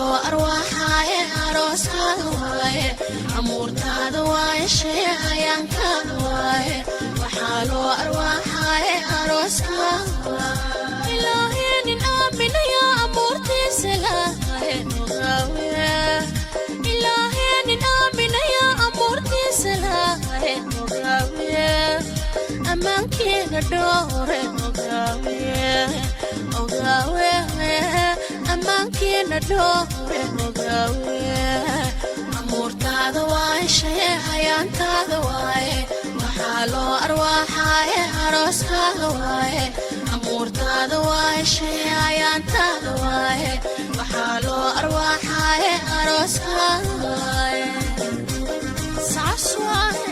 Loo arwaaxaaye arooskaada waaye, amuurtaada waaye, shee ayaankaada waaye. Waxaa loo arwaaxaaye arooskaada. Ilaaheenin aaminaya amuurtiisa lahaye ogaawe. Ilaaheenin aaminaya amuurtiisa lahaye ogaawe. Ammaankeena dhoore ogaawe, ogaawe. Ammaankeena dhoore ogaawe. Amuurtaada waaye, shee hayaantaada waaye. Waxaa loo arwaaxaaye arooskaada waaye. Amuurtaada waaye, shee hayaantaada waaye. Waxaa loo arwaaxaaye arooskaada waaye. Saas waaye,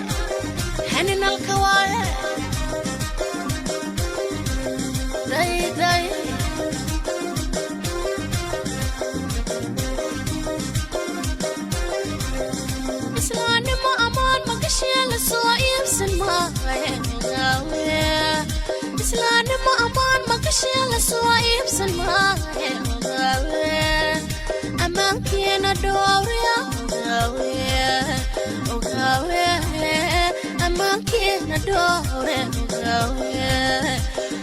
xaninalka waaye. Day day. Islaannimo amaan magashee la soo iibsan maaye ogaawe. Islaannimo amaan magashee la soo iibsan maaye ogaawe. Ammaankeena dhowrya ogaawe, ogaawe. Ammaankeena dhowre ogaawe.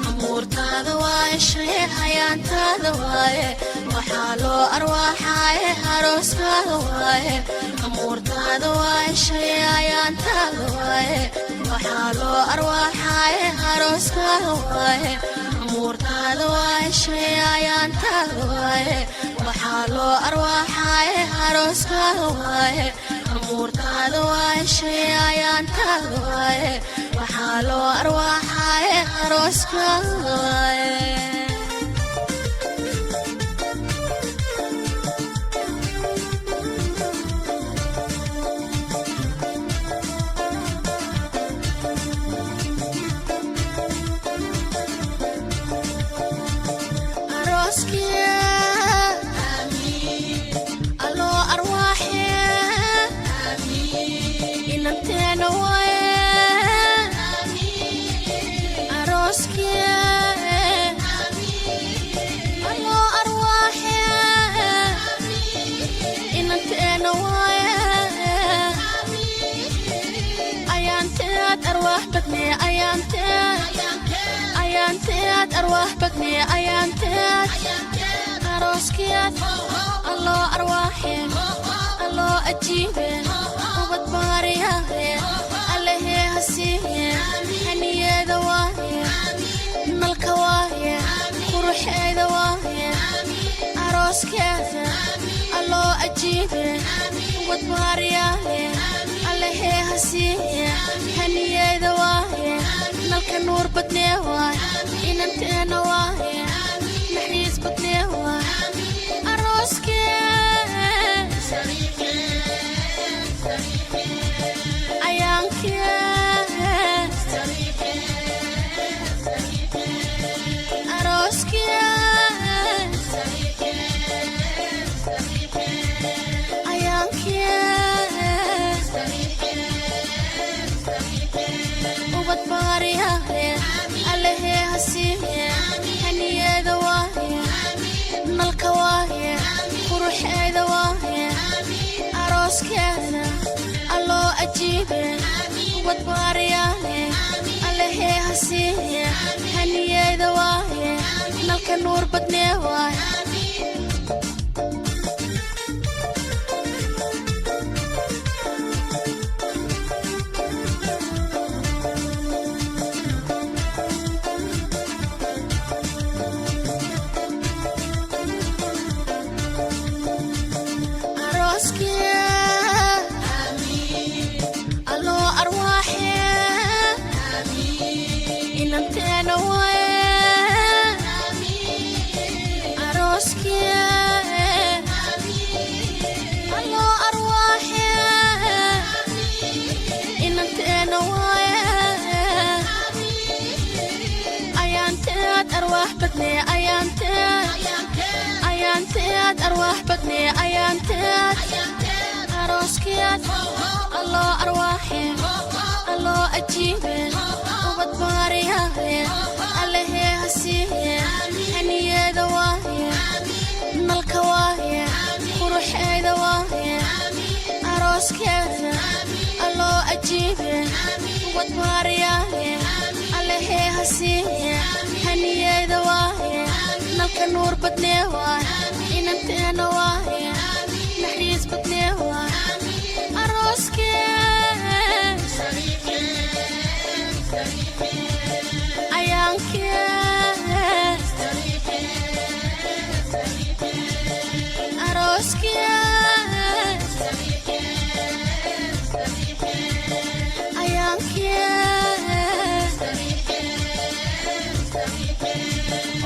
Amuurtaada waaye, shee hayaantaada waaye. Waxaa loo arwaaxaaye arooskaada waaye. Amuurtaada waaye, shee hayaantaada waaye. Waxaa loo arwaaxaaye arooskaada waaye. Amuurtaada waaye, shee hayaantaada waaye. Waxaa loo arwaaxaaye arooskaada waaye. Amuurtaada waaye, shee hayaantaada waaye. Waxaa loo arwaaxaaye arooskaada waaye. Arooskii alloo arwaaxee inanteena waaye. Arooskii alloo arwaaxee inanteena waaye. Ayaanteed arwaax badnee ayaanteed, ayaanteed arwaax badnee ayaanteed. Arooskiyaad alloo arwaaxee, alloo ajiibee, ubad baariyahe allehee hasiiye. Haniyeeda waaye, nalka waaye, quruxeeda waaye. Arooskeeda alloo ajiibe, ubad baariyahe allehee hasiiye. Haniyeeda waaye, nalka nuur badnee waay. Inanteena waaye, naxariis badnee waay. Arooskee ayaankee arooskee ayaankee. Ubad baariyahe allehee hasiiye. Haniyeeda waaye, nalka waaye, quruxeeda waaye. Arooskeeda alloo ajiibe, ubad baariyaale allehee hasiiye. Haniyeeda waaye, nalka nuur badnee waaye. Arooskee alloo arwaaxee inanteena waaye. Arooskee alloo arwaaxee inanteena waaye. Ayaanteed arwaax badnee ayaanteed, ayaanteed arwaax badnee ayaanteed. Arooskiyaad alloo arwaaxee, alloo ajiibe, ubad baariyahe allehee hasiiye. Haniyeeda waaye, nalka waaye. Quruxeeda waaye arooskeeda, alloo ajiibe. Ubad baariyaaye, allehee hasiiye. Haniyeeda waaye, nalka nuur badnee waay. Inanteena waaye, naxariis badnee waay arooskee. Ayaankee arooskee, ayaankee.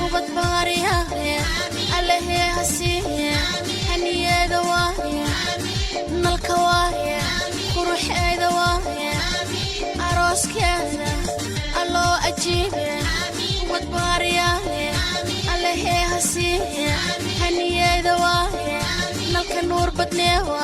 Ubad baariyaaye, allehee hasiiye. Haniyeeda waaye, nalka waaye, quruxeeda waaye arooskeeda, alloo ajiibe. Ubad baariyaaye, allehee hasiiye. Haniyeeda waaye, nalka nuur badnee waay.